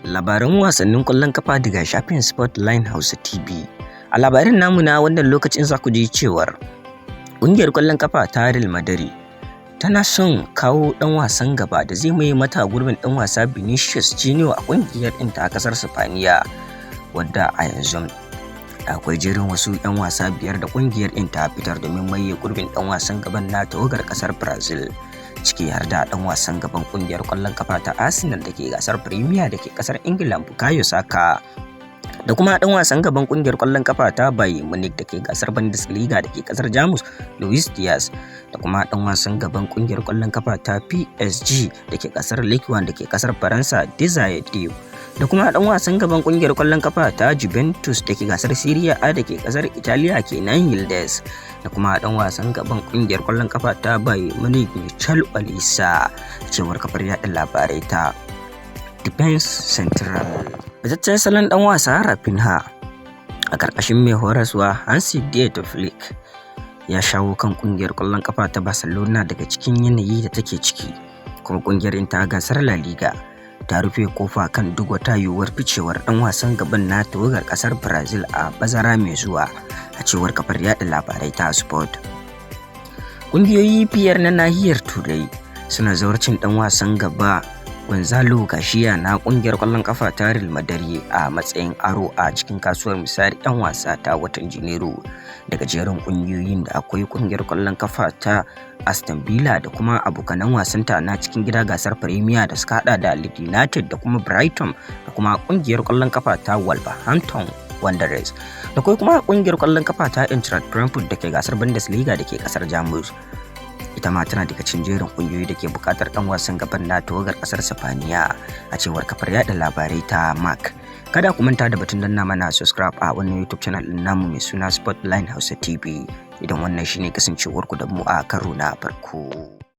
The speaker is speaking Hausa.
Labaran wasannin ƙwallon kafa daga shafin Sportline Hausa TV. A labarin namu na wannan lokacin, za ku ji cewar ƙungiyar ƙwallon kafa ta Real Madrid tana son kawo ɗan wasan gaba da zai maye mata gurbin ɗan wasa Vinicius Junior a ƙungiyar ɗin ta ƙasar Sifaniya, wadda a yanzu akwai jerin wasu 'yan wasa biyar da ƙungiyar ɗin ta fitar domin maye gurbin ɗan wasan gaban na tawagar ƙasar Brazil, ciki har da ɗan wasan gaban ƙungiyar ƙwallon kafa ta Arsenal da ke gasar Premier da ke ƙasar Ingila, Bukayo Saka, da kuma ɗan wasan gaban ƙungiyar ƙwallon kafa ta Bayern Munich da ke gasar Bundesliga da ke ƙasar Jamus, Luis Diaz, da kuma ɗan wasan gaban ƙungiyar ƙwallon kafa ta PSG da ke gasar Ligue 1 da ke ƙasar Faransa, Desire Doue, da kuma ɗan wasan gaban ƙungiyar ƙwallon kafa ta Juventus da ke gasar Serie A da ke ƙasar Italiya kenan, Yildiz, da kuma ɗan wasan gaban ƙungiyar ƙwallon kafa ta Bayern Munich, Michael Olise, cewar kafar yaɗa labarai ta Defense Central. Fitaccen salon ɗan wasa Raphinha a ƙarƙashin mai horaswa Hansi Dieter Flick ya shawo kan ƙungiyar ƙwallon kafa ta Barcelona daga cikin yanayi da take ciki, kuma ƙungiyar ta gasar La Liga ta rufe kofa kan duk wata yiwuwar ficewar ɗan wasan gaban na tawagar ƙasar Brazil a bazara mai zuwa, a cewar kafar yaɗa labarai ta Sport. Ƙungiyoyi biyar na nahiyar Turai suna zawarcin ɗan wasan gaba Gonzalo Garcia na kungiyar ƙwallon kafa ta Real Madrid a matsayin aro a cikin kasuwar misali 'yan wasa ta watan Janairu. Daga jerin kungiyoyin da akwai kungiyar ƙwallon kafa ta Aston Villa da kuma abokanan wasanta na cikin gida gasar Premier da suka hada da Leeds United da kuma Brighton da kuma kungiyar ƙwallon kafa ta Wolverhampton Wanderers da kuma kungiyar ƙwallon kafa ta Eintracht Frankfurt da ke gasar Bundesliga da ke kasar Jamus. Ita ma tana daga cikin jerin kungiyoyi da ke bukatar dan wasan gaban na tawagar kasar Sifaniya, a cewar kafar yada labarai ta Marca. Kada ku manta da batun danna mana subscribe a wannan YouTube channel din namu mai suna Spotline Hausa TV, idan wannan shine kasancewar ku da mu a karo na farko.